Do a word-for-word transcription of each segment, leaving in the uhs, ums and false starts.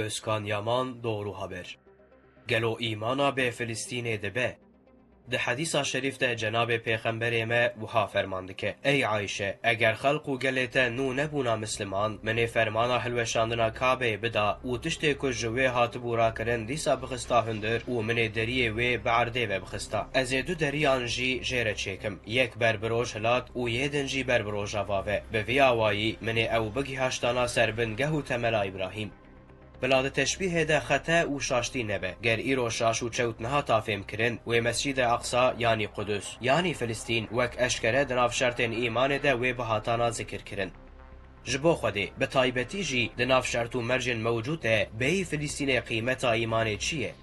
Özkan Yaman, Doğru Haber. Gelo îmana bê Filistînê dibe? Di hedîsa şerîf de Cenabê Pêxemberê me wiha ferman dike: Ey Ayşe, eger xelq û gelê te nû nebûna misliman, min ê fermana hilweşandina Kabeyê bida û tiştê ku ji wê hatibû rakirin dîsa bixista hundir û min ê deriyê wê bi erdê ve bixista. Ez ê du deriyan jî jê re çêkim, yek ber bi roj hilat û yê din jî ber bi rojava ve. Bi vî awayî min ê ew bigihaştana ser bin geh û temela Îbrahîm. Bila di teşbîhê de xete û şaştî nebe. Ger îro şaş û çewt nehata fêmkirin, wê Mescîdê Aqsa, yanî Qudus, yanî Filistîn, wek eşkere di nav şertên îmanê de wê bihatana zikirkirin. Ji bo Xwedê, bi taybetî jî di nav şert û mercên mewcûd de bêyî Filistînê qîmeta îmanê çi ye?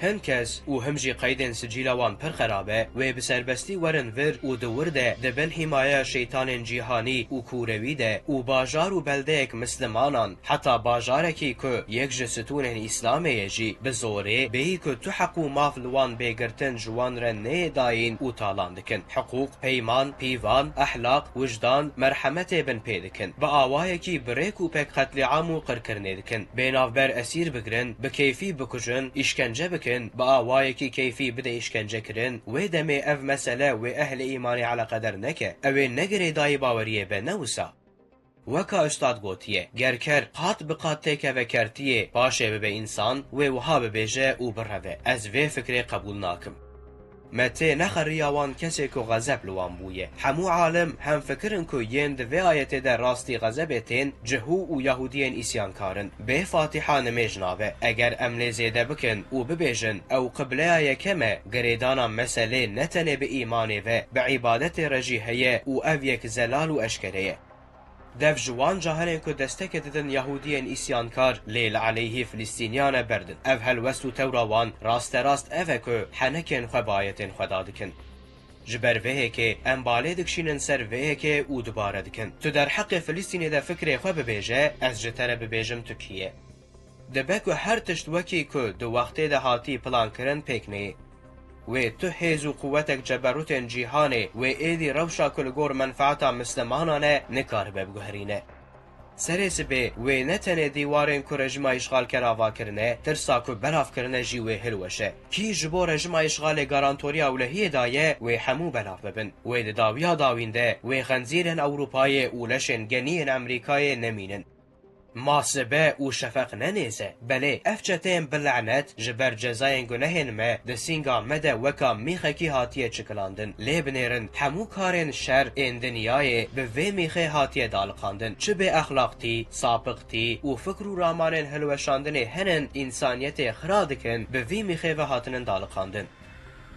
Hin kes û him jî qeydên sicîla wan pir xerab e, wê bi serbestî werin vir û di wir de di bin hîmayeya şeytanên cîhanî û kûrewî de û bajar û beldeyek mislimanan, heta bajarekî ku yek ji stûnên Îslamê ye jî, bi zorê, bêyî ku tu heq û maf li wan bê girtin ji wan re neyê dayîn û talan dikin. Hiqûq, peyman, pîvan, ehlaq, wijdan, merhemetê bin pê dikin. Bi awayekî bi rêk û pêk qetlîam û qirkirinê dikin. Bê navber esîr bigirin, bi keyfî bikujin, îşkence bikin, bi awayekî keyfî bide îşkence kirin, wê demê ev mesele wê ehlê îmanê eleqeder neke. Ew ê ne girêdayî baweriyê be, ne wisa? Weka ustad gotiye, ger ker qat bi qat têkeve kertiyê, paşê bibe însan, wê wiha bibêje û bireve: Ez vê fikrê qebûl nakim. Me tê nexe riya wan kesê ku xezeb li wan bûye. Hemû alim hemfikir in ku yên di vê ayetê de rastî xezebê tên cihû û yahûdiyên îsyankar in. Bê Fatîha nimêj nabe. Eger em lê zêde bikin û bibêjin, ew qibleya yekem e, girêdana meselê ne tenê bi îmanê ve, bi îbadetê re jî heye û ev yek zelal û eşkere ye. Dev ji wan cahilên ku destekê didin yahûdiyên îsyankar, lê li eleyhî Filistîniyan e, berdin. Ev helwest û tewra wan rasterast ev e ku henekên xwe bi ayetên Xweda dikin. Ji ber vê yekê em balê dikişînin ser vê yekê û dubare dikin: Tu derheqê Filistînê de fikrê xwe bibêje, ez ji te re bibêjim tu kî yî. Dibe ku her tişt wekî ku di wextê de hatî plankirin pêk neyê. Wê tu hêz û quwetek ceberûtên cîhanê wê êdî rewşa ku li gor menfaeta mislimanan e nikaribe biguherîne. Serê sibê wê ne tenê dîwarên ku rejîma îşxalker ava kirine, tirsa ku belav kirine jî wê hilweşe. Kî ji bo rejîma îşxalê garantoriya ewlehiyê daye, wê hemû belav bibin. Wê di dawiya dawîn de wê xenzîrên Ewropayê û leşên geniyên Emerîkayê nemînin. Ma sibe û şefeq ne nêz e? Belê, ev çeteyên bi lenet ji ber cezayên gunehên me di sînga me de weka mîxekî hatiye çikilandin. Lê binêrin, hemû karên şer ên dinyayê bi vê mîxê hatiye daliqandin. Çi bê exlaqtî, sapiqtî û fikr û ramanên hilweşandinê henin, însaniyetê xira dikin, bi vî mîxê ve hatinin daliqandin.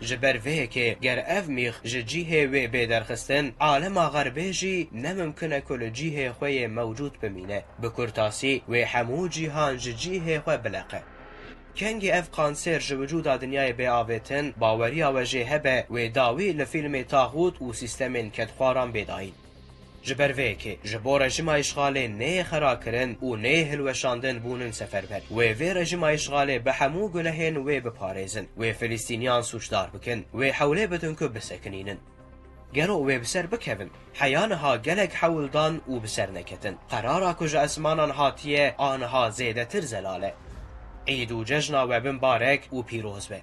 Ji ber vê yekê ger ev mîx ji cihê wê bê derxistin, alema Xerbê jî ne mimkin e ku li cihê xwe yê mewcûd bimîne. Bi kurtasî, wê hemû cîhan ji cihê xwe bileqe. Kengî ev kanser ji wicûda dinyayê bê avêtin, baweriya we jê hebe, wê dawî li fîlmê taxût û sîstemên kedxwaran bê dayîn. Ji ber vê yekê, ji bo rejîma îşxalê neyê xerakirin û neyê hilweşandin bûnin seferber. Wê vê rejîma îşxalê bi hemû gunehên wê biparêzin. Wê Filistîniyan sûcdar bikin. Wê hewlê bidin ku bisekinînin. Gelo wê bi ser bikevin? Heya niha gelek hewl dan û bi ser neketin. Qerara ku ji esmanan hatiye, aniha zêdetir zelal e. Îd û cejna we bimbarek û pîroz be.